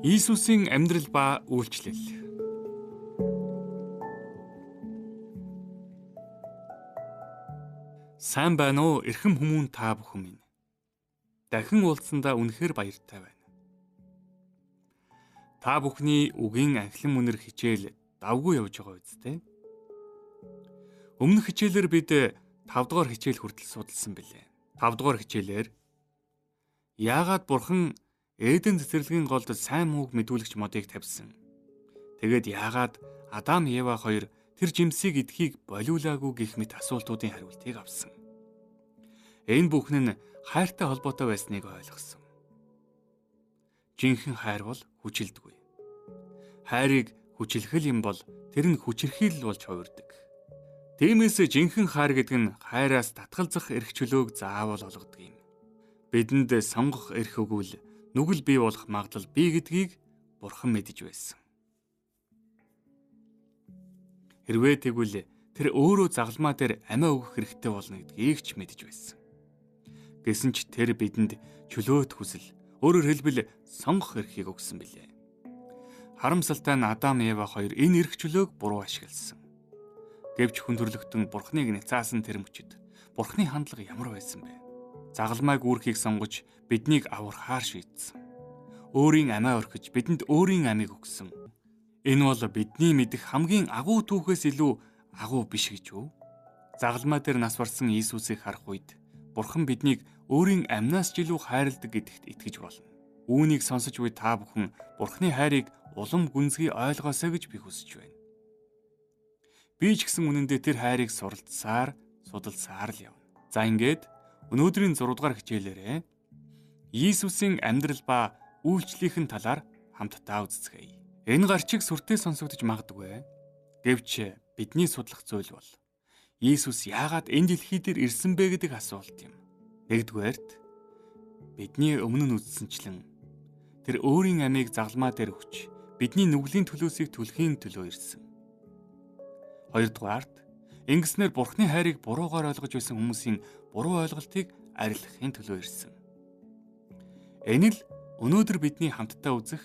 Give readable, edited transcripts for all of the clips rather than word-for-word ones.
Иесусийн амьдрал ба үйлчлэл. Сайн байна уу, эрхэм хүмүүн та бүхэн минь. Дахин уулзсандаа үнэхээр баяртай байна. Та бүхний үгийн анхлан үнэр хичээл давгүй явж байгаа үсттэй. Өмнөх хичээлээр бид 5 дугаар хичээл хүртэл судалсан билээ. 5 дугаар хичээлээр яагаад бурхан Эден цэцэрлэгийн голд сайн мууг мэдүүлэгч модыг тавьсан. Тэгээд яагаад Адам Ева хоёр тэр жимсийг идэхийг болиулаагүй гэх мэт асуултуудын хариултыг авсан. Энэ бүхэн нь хайртай холбоотой байсныг ойлгосон. Жинхэнэ хайр бол хүчилдэггүй. Хайрыг хүчилхэл юм бол тэр нь хүчирхийлэл болж хувирдаг. Тиймээс жинхэнэ хайр гэдэг нь хайраас татгалзах эрх чөлөөг заавал олгодог юм. Бидэнд сонгох эрх өгвөл нүгэл бий болох магадлал бий гэдгийг Бурхан мэдэж байсан. Хэрвээ тэгвэл тэр өөрөө загалмаа дээр амиа өгөх хэрэгтэй болно гэдгийг ч мэдэж байсан. Гэсэн ч тэр бидэнд чөлөөт хүсэл, өөрөөр хэлбэл сонгох эрхийг өгсөн билээ. Харамсалтай нь Адам Ева хоёр энэ эрх чөлөөг буруу ашигласан. Гэвч хүн төрлөختөн Бурханыг няцаасан тэр мөчид Бурханы хандлага ямар байсан бэ? Загалмайг үүрхийг сонгож биднийг аврахаар шийдсэн. Өөрийн амиа орхиж бидэнд өөрийн амийг өгсөн. Энэ бол бидний мэдэх хамгийн агуу түүхээс илүү агуу биш гэж үү? Загалмай дээр нас барсан Иесусыг харах үед Бурхан биднийг өөрийн амнаас ч илүү хайрладаг гэдэгт итгэж болно. Үүнийг сонсож буй та бүхэн Бурханы хайрыг улам гүнзгий ойлгоосой гэж би хүсэж байна. Би ч гэсэн үнэндээ тэр хайрыг суралцсаар, судалсаар л явна. За ингээд өнөөдрийн 6 дугаар хичээлээрээ Иесусийн амьдрал ба үйлчлэлийн талаар хамтдаа үздэцгээе. Энэ гарчиг сүртэй сонсогдож магадгүй. Гэвч бидний судлах зүйл бол Иесус яагаад энэ дэлхий дээр ирсэн бэ гэдэг асуулт юм. Нэгдүгээрт бидний өмнө нь үзсэнчлэн тэр өөрийн амийг загалмаа дээр өгч бидний нүглийн төлөөсийг төлөхийн төлөө ирсэн. Хоёрдугаарт ингэснээр Бурхны хайрыг буруугаар ойлгож байсан хүмүүсийн буруу ойлголтыг арилгахын төлөө ирсэн. Энэ л өнөөдөр бидний хамтдаа үзэх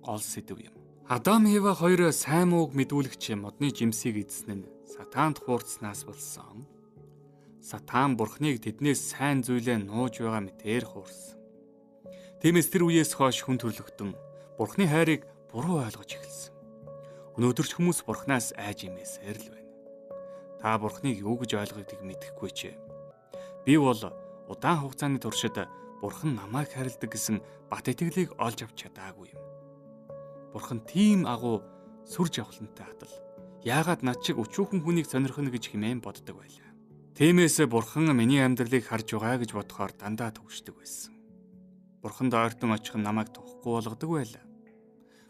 гол сэдэв юм. Адам Ева хоёр сайн мууг мэдүүлэгч модны жимсийг идсэн нь сатаанд хуурцнаас болсон. Сатан Бурхныг тэднээс сайн зүйлээ нууж байгаа мэтээр хуурсан. Тиймээс тэр үеэс хойш хүн төрлөختөн Бурхны хайрыг буруу ойлгож эхэлсэн. Өнөөдөр ч хүмүүс Бурхнаас айж имээсээр л байна. Та Бурхныг юу гэж ойлгодгийг мэдэхгүй ч. Би бол удаан хугацааны туршид Бурхан намайг хайрладаг гэсэн бат итгэлийг олж авч чадаагүй юм. Бурхан тийм агуу сүр жавхлантай хатал. Яагаад над шиг өчүүхэн хүнийг сонирхоно гэж хэмээн боддог байлаа. Тиймээс Бурхан миний амьдралыг харж байгаа гэж бодохоор дандаа төвшдөг байсан. Бурханд ойртон очих нь намайг тухгүй болгодог байлаа.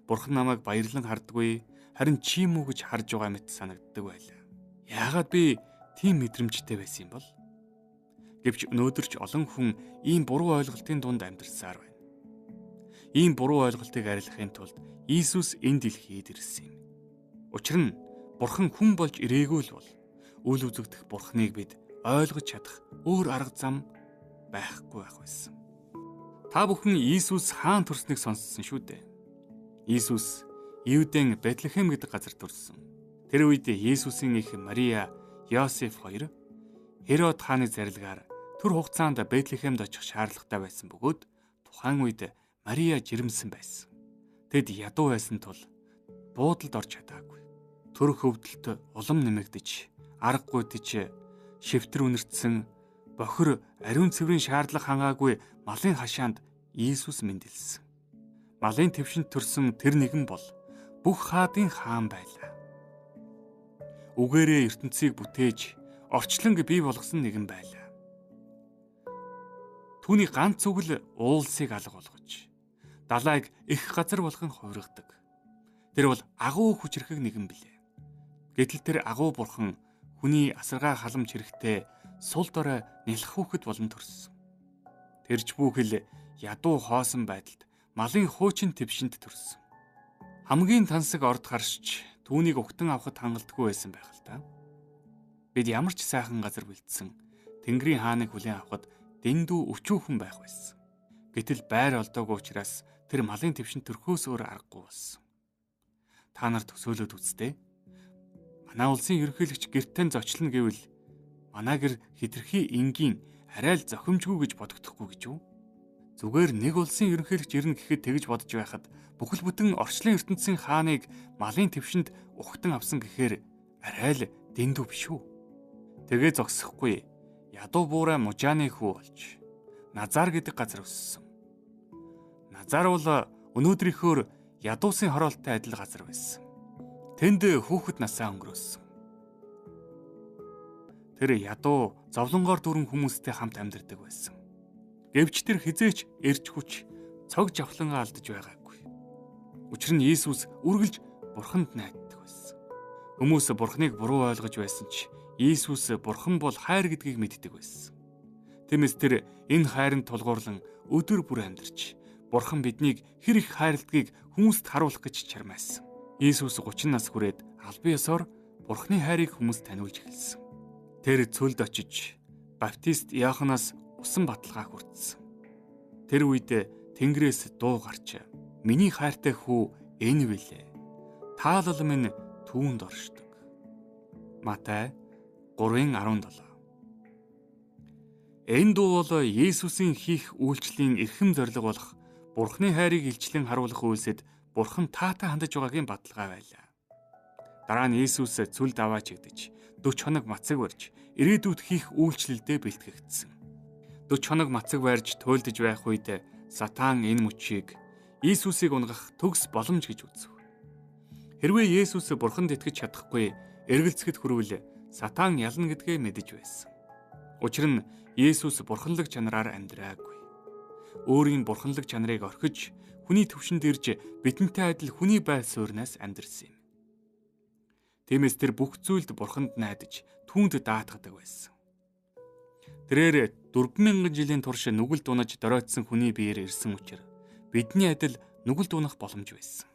Бурхан намайг баярлан хардаггүй, харин чи юм уу гэж харж байгаа мэт санагддаг байлаа. Яагаад би тийм мэдрэмжтэй байсан юм бол? Гэвч өнөөдөр ч олон хүн ийм буруу ойлголтын дунд амьдарсаар байна. Ийм буруу ойлголтыг арилгахын тулд Иесус энэ дэлхийд ирсэн юм. Учир нь Бурхан хүн болж ирээгүй л бол үл үзэгдэх Бурханыг бид ойлгож чадах өөр арга зам байхгүй байх байсан. Та бүхэн Иесус хаан төрснийг сонссон шүү дээ. Иесус Иудэн Бэтлехэм гэдэг газар төрсөн. Тэр үед Иесусийн эх Мария, Йосеф хоёр Херод хааны зарилгаар төр хугацаанд Бэтлехемд очих шаардлагатай байсан бөгөөд тухайн үед Мария жирэмсэн байсан. Тэд ядуу байсан тул буудалд орж чадаагүй. Төр хөвдөлт улам нэмэгдэж, аргагүй тэж шивтэр үнэртсэн бохир ариун цэврийн шаардлага хангаагүй малын хашаанд Иесус мэндэлсэн. Малын твшинд төрсөн тэр нэгэн бол бүх хаадын хаан байлаа. Үгээрээ ертөнцийг бүтээж, орчлонг бий болгосон нэгэн байлаа. Түүний ганц үг л уулсыг алга болгож, далайг их газар болгон хувиргадаг. Тэр бол агуу хүчрхэг нэгэн билээ. Гэтэл тэр агуу бурхан хүний асаргаа халамж хэрэгтэй сул дорой нялх хүүхэд болон төрсөн. Тэрч бүхэл ядуу хоосон байдалд малын хуучин твшинд төрсөн. Хамгийн тансаг орд харшиж түүнийг угтан авахд хангалтгүй байсан байх л та. Бид ямар ч сайхан газар бэлдсэн Тэнгэрийн хааныг хүлээн авахд дэндүү өчүүхэн байх байсан. Гэтэл байр олдоогүй учраас Тэр малын твшинд төрхөөс өөр аргагүй болсон. Та нар төсөөлөд үзтээ. Манай улсын ерөнхийлөгч гэртээ зочлоно гэвэл манай гэр хитрхи энгийн арай л зохимжгүй гэж бодогдохгүй гэж үү? Зүгээр нэг улсын ерөнхийлөгч ирнэ гэхэд тэгж бодож байхад бүхэл бүтэн орчлон ертөнцийн хааныг малын твшинд ухтан авсан гэхээр арай л дэндүү биш үү? Тэгээ зогсохгүй ядуу буурай мужааны хүү болж Назар гэдэг газар өссөн. Назар бол өнөөдрийнхөөр ядуусын хороолттой адил газар байсан. Тэнд хүүхэд насаа өнгөрөөсөн. Тэр ядуу зовлонгоор дүүрэн хүмүүстэй хамт амьдардаг байсан. Гэвч тэр хизээч эрж хүч цог жавхлангаа алдаж байгаагүй. Учир нь Иесус үргэлж Бурханд найддаг байсан. Хүмүүс Бурханыг буруу ойлгож байсан ч Иесус Бурхан бол хайр гэдгийг мэддэг байсан. Тиймээс тэр энэ хайранд тулгуурлан өдөр бүр амьдарч Бурхан биднийг хэр их хайрладгийг хүмүүст харуулах гэж чармайсан. Иесус 30 нас хүрээд албан ёсоор Бурханы хайрыг хүмүүст таниулж эхэлсэн. Тэр цөлд очиж баптист Иоханаас усан баталгаа хүртсэн. Тэр үед Тэнгэрээс дуу гарч "Миний хайртай хүү энэ билээ. Таалал минь түүнд оршдог." Матай 3:17. Энэ дуу бол Есүсийн хийх үйлчлэлийн эрхэм зорилго болох Бурхны хайрыг илчлэн харуулах үйлсэд Бурхан таатай хандаж байгаагийн баталгаа байлаа. Дараа нь Есүс цүлд аваач игдэж 40 хоног мацаг барьж ирээдүйд хийх үйлчлэлдээ бэлтгэгдсэн. 40 хоног мацаг барьж туйлдж байх үед сатан энэ мөчийг Иесусыг унгах төгс боломж гэж үзв. Хэрвээ Есүс Бурханд итгэж чадахгүй эргэлзэхэд хүрвэл сатан ялна гэдгээ мэдэж байсан. Учир нь Есүс бурханлаг чанараар амьдраагүй. Өөрийн бурханлаг чанарыг орхиж хүний төвшөнд ирж бидэнтэй адил хүний байр суурнаас амьдрсан юм. Тиймээс тэр бүх зүйлд бурханд найдаж түүнд даатгадаг байсан. Тэрээр 4000 жилийн турш нүгэлд унаж доройтсон хүний биеэр ирсэн учраас бидний адил нүгэлд унах боломж байсан.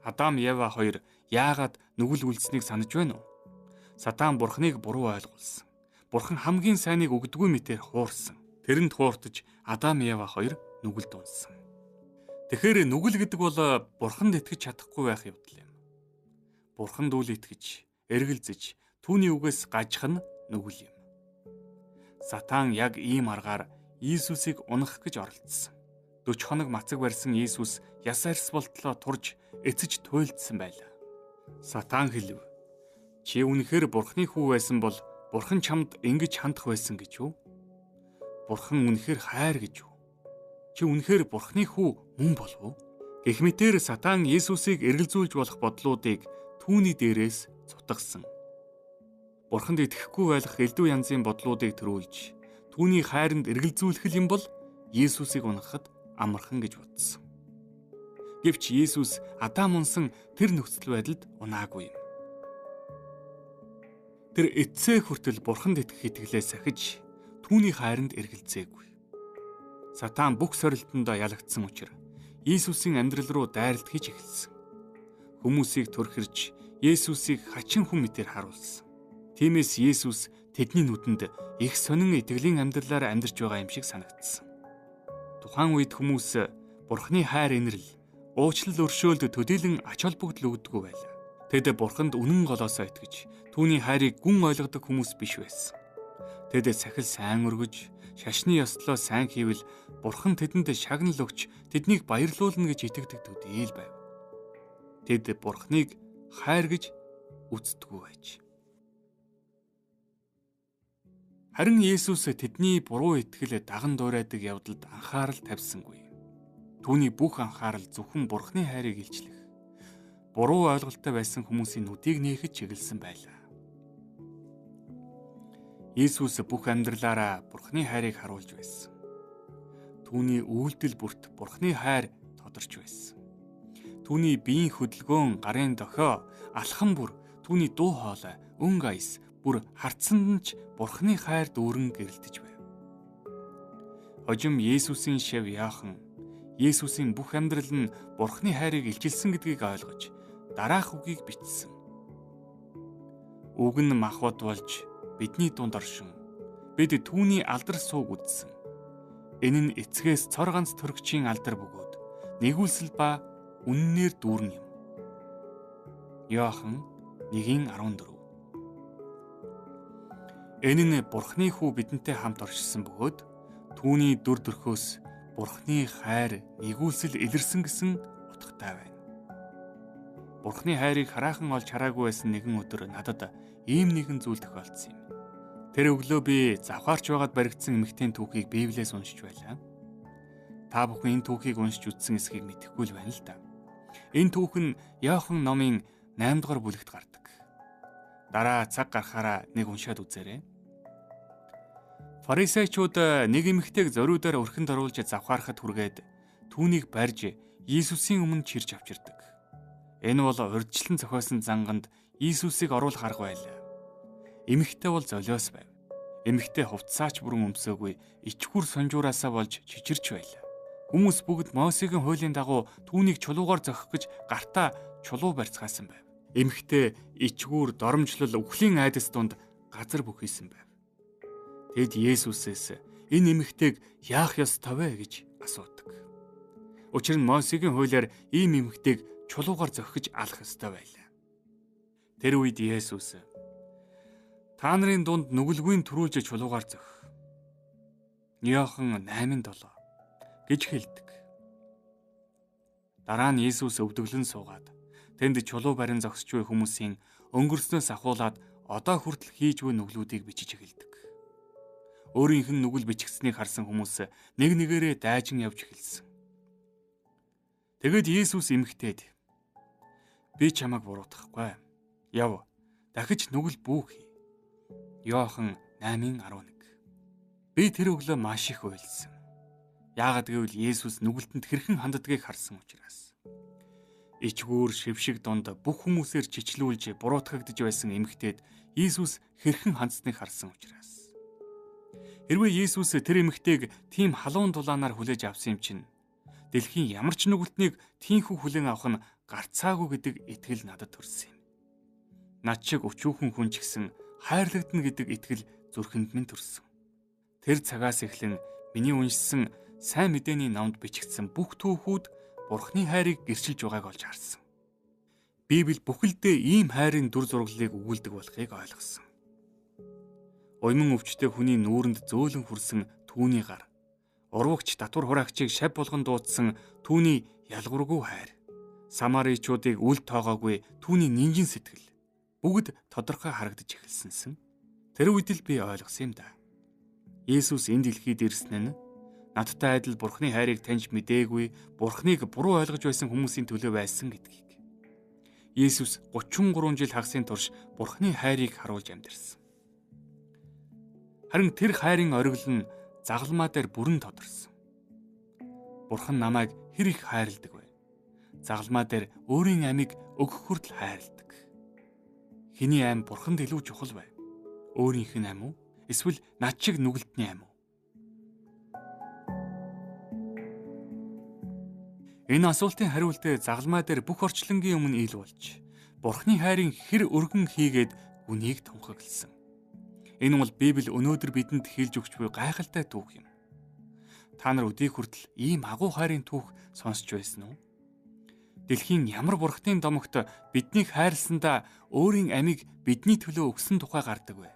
Адам, Ева хоёр яагаад нүгэл үлдсэнийг санаж байна уу? Сатан бурхныг буруу ойлгуулсан. Бурхан хамгийн сайныг өгдөггүй мэтээр хуурсан. Тэрэнд хууртаж Адам, Ева хоёр нүгэлд унсан. Тэгэхээр нүгэл гэдэг бол бурханд итгэж чадахгүй байх явдал юм. Бурханд үл итгэж, эргэлзэж, түүний үгээс гажих нь нүгэл юм. Сатан яг ийм аргаар Иесусыг унах гэж оролдсон. 40 хоног мацаг барьсан Иесус яс арьс болтлоо турж эцэж туйлдсан байлаа. Сатан хэлв: "Чи үнэхээр Бурхны хүү байсан бол Бурхан чамд ингэж хандах байсан гэж үү? Бурхан үнэхээр хайр гэж үү? Чи үнэхээр Бурхны хүү мөн болов уу?" Гэх мэтээр сатан Иесусыг эргэлзүүлж болох бодлуудыг түүний дээрээс цутгасан. Бурханд итгэхгүй байх элдв янзын бодлуудыг төрүүлж түүний хайранд эргэлзүүлэх юм бол Иесусыг унахад амархан гэж бодсон. Гэвч Иесус Адам унсан тэр нөхцөл байдалд унаагүй юм. Тэр эцсээ хүртэл Бурханд итгэх итгэлээ сахиж түүний хайранд эргэлзээгүй. Сатан бүх сорилтондоо ялагдсан учраас Иесусийн амьдрал руу дайралт хийж эхэлсэн. Хүмүүсийг төрхирж Есүсийг хачин хүн мэтээр харуулсан. Тиймээс Есүс тэдний нүдэнд их сонин итгэлийн амьдралаар амьдарч байгаа юм шиг санагдсан. Тухайн үед хүмүүс Бурхны хайр инрэл, уучлал өршөөлд төдийлөн ач холбогдол өгдөггүй байлаа. Тэд Бурханд үнэн голоосоо итгэж, түүний хайрыг гүн ойлгодог хүмүүс биш байсан. Тэд сахил сайн өргөж, шашны ёслолоо сайн хийвэл Бурхан тэдэнд шагнал өгч, тэднийг баярлуулна гэж итгэдэг төдийл байв. Тэд Бурханыг хайр гэж үздэггүй байж. Харин Есүс тэдний буруу итгэл даган дуурайдаг явдалд анхаарал тавьсангүй. Түүний бүх анхаарал зөвхөн Бурханы хайрыг илчлэх, буруу ойлголттой байсан хүмүүсийн нүдийг нээхэд чиглэсэн байлаа. Есүс бүх амьдралаараа Бурханы хайрыг харуулж байсан. Түүний үйлдэл бүрт Бурханы хайр тодорч байсан. Түүний биеийн хөдөлгөөн, гарын дохио, алхам бүр, түүний дуу хоолой, өнгө аяс бүр харцсанд нь ч Бурханы хайр дүүрэн гэрэлтэж байв. Хожим Есүсийн шав Иохан Есүсийн бүх амьдрал нь Бурханы хайрыг илчилсэн гэдгийг ойлгож дараах үгийг бичсэн. Үг нь махбод болж бидний дунд оршин бид түүний алдар сууг үзсэн. Энэ нь эцгээс цор ганц төрөгчийн алдар бөгөөд нэгүүлсэл ба үннээр дүүрэн юм. Иохан 1:14. Энэ нь Бурхны хүү бидэнтэй хамт оршилсан бөгөөд түүний дүр төрхөөс Бурхны хайр нэгүүлсэл илэрсэн гэсэн утгатай байна. Бурхны хайрыг хараахан олж хараагүй байсан нэгэн өдөр надад ийм нэгэн зүйл тохиолдсон юм. Тэр өглөө би завхаарч байгаад баригдсан эмэгтэйн түүхийг Библиэс уншиж байлаа. Та бүхэн энэ түүхийг уншиж үзсэн эсхийг мэдэхгүй л байна л да. Энэ түүх нь Иохан номын 8 дугаар бүлэгт гардаг. Дараа цаг гарахаараа нэг уншаад үзээрэй. Фарисеучуд нэг эмэгтэйг зориудаар өрхөнд оруулж завхаарахад хүргээд түүнийг барьж Иесусийн өмнө чирч авчирдаг. Энэ бол урьдчилан зохиосон занганд Иесусыг оруулах арга байлаа. Эмэгтэй бол золиос байв. Эмэгтэй хувцсаач бүрэн өмсөөгүй ичгүр сунжуураасаа болж чичирч байлаа. Хүмүүс бүгд Мосегийн хуулийн дагуу түүнийг чулуугаар зохих гэж гартаа чулуу барьцгаасан байв. Эмэгтэй ичгүүр доромжлол үхлийн айдас дунд газар бүхийсэн байв. Тэд Есүсээс энэ эмэгтэйг яах ёстой вэ гэж асуудаг. Учир нь Мосегийн хуулиар ийм эмэгтэйг чулуугаар зохиж алах ёстой байлаа. Тэр үед Есүс та нарын дунд нүгэлгүй түрүүлж чулуугаар зөх. Иохан 8:7 гэж хэлдэг. Дараа нь Есүс өвдөглөн суугаад тэнд чулуу барин зогсож буй хүмүүсийн өнгөрснөөс ахуулаад одоо хүртэл хийж буй нүглүүдийг бичиж эхэлдэг. Өөрийнх нь нүгэл бичигдсэнийг харсан хүмүүс нэг нэгээрээ дайжин явж эхэлсэн. Тэгэд Есүс эмэгтэйд би чамайг буруутгахгүй. Яв. Дахиж нүгэл бүү хий. Иохан 8:11. Би тэр өглөө маш их уйлсан. Яагаад гэвэл Есүс нүгэлтэнд хэрхэн ханддгийг харсан учраас. Ичгүүр шившиг дунд бүх хүмүүсээр чичлүүлж буруутгагдж байсан эмэгтэйд Есүс хэрхэн хандсныг харсан учраас. Хэрвээ Есүс тэр эмэгтэйг тийм халуун дулаанаар хүлээж авсан юм чинь дэлхийн ямар ч нүгэлтнийг тийхүү хүлээн авах нь гарцаагүй гэдэг итгэл надад төрсөн юм. Над шиг өчүүхэн хүн ч гэсэн хайрлагдана гэдэг итгэл зүрхэнд минь төрсөн. Тэр цагаас эхлэн миний уншсан сайн мэдээний номд бичигдсэн бүх түүхүүд Бурхны хайрыг гэрчилж байгааг олж харсан. Библи бүхэлдээ ийм хайрын дүр зураглалыг өгүүлдэг болохыг ойлгосон. Уйман өвчтэй хүний нүүрэнд зөөлөн хүрсэн түүний гар, урвагч татвар хураагчийг шав болгон дуудсан түүний ялгуургүй хайр, Самаричуудыг үл тоогоогүй түүний нинжин сэтгэл бүгд тодорхой харагдаж эхэлсэнсэн. Тэр үед л би ойлгосон юм да. Есүс энэ дэлхийд ирсэн нь надтай адил Бурхны хайрыг таньж мдээгүй, Бурхныг буруу ойлгож байсан хүмүүсийн төлөө байсан гэдгийг. Есүс 33 жил хагасын турш Бурхны хайрыг харуулж амьдарсан. Харин тэр хайрын оргил нь загалмаа дээр бүрэн тодорсон. Бурхан намайг хэр их хайрладаг вэ? Загалмаа дээр өөрийн амийг өгөх хүртэл хайрладаг. Хэний ам Бурханд илүү чухал вэ? Өөрийнх нь ам уу? Эсвэл над шиг нүгэлтний ам уу? Энэ асуултын хариулт загалмаа дээр бүх орчлонгийн өмнө ил болж, Бурханы хайрын хэр өргөн хийгээд үнийг тунхагласан. Энэ бол Библи өнөөдөр бидэнд хэлж өгч буй гайхалтай түүх юм. Та нар өдий хүртэл ийм агуу хайрын түүх сонсч байсан уу? Дэлхийн ямар бурхны домогт биднийг хайрласандаа өөрийн амийг бидний төлөө өгсөн тухай гардаг вэ?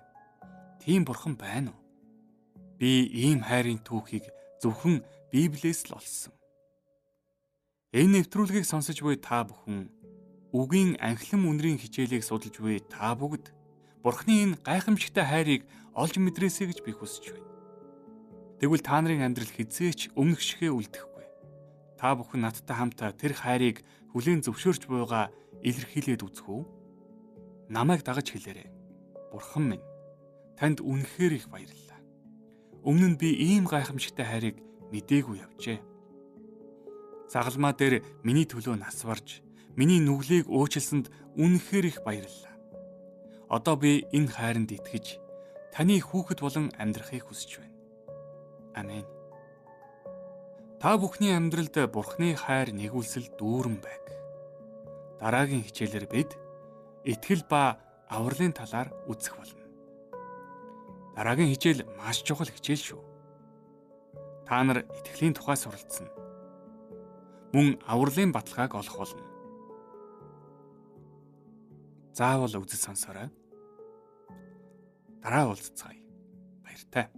Тийм бурхан байна уу? Би ийм хайрын түүхийг зөвхөн Библиэс л олсон. Энэ нэвтрүүлгийг сонсож буй та бүхэн үгийн анхлан үнрийн хичээлийг судалж буй та бүгд Бурхны энэ гайхамшигтай хайрыг олж мэдрээсэй гэж би хүсэж байна. Тэгвэл та нарын амьдрал хэзээ ч өмнөх шигээ үлдэхгүй. Та бүхэн надтай хамт тэр хайрыг хүлээн зөвшөөрч буйгаа илэрхийлээд үзэх үү? Намайг дагаж хэлээрэй. Бурхан минь, танд үнэхээр их баярлалаа. Өмнө нь би ийм гайхамшигтай хайрыг мдээгүй явжээ. Загалмаа дээр миний төлөө нас барж, миний нүглийг уучлсанд үнэхээр их баярлалаа. Одоо би энэ хайранд итгэж, таны хүүхэд болон амьдрахыг хүсэж байна. Амен. Та бүхний амьдралд Бурхны хайр нэгүүлсэл дүүрэн байг. Дараагийн хичээлээр бид итгэл ба авралын талаар үзэх болно. Дараагийн хичээл маш чухал хичээл шүү. Та нар итгэлийн тухай суралцсан. Мөн авралын баталгааг олох болно. Заавал үзэж сонсоорой. Дараа уулзцгаая. Баяртай.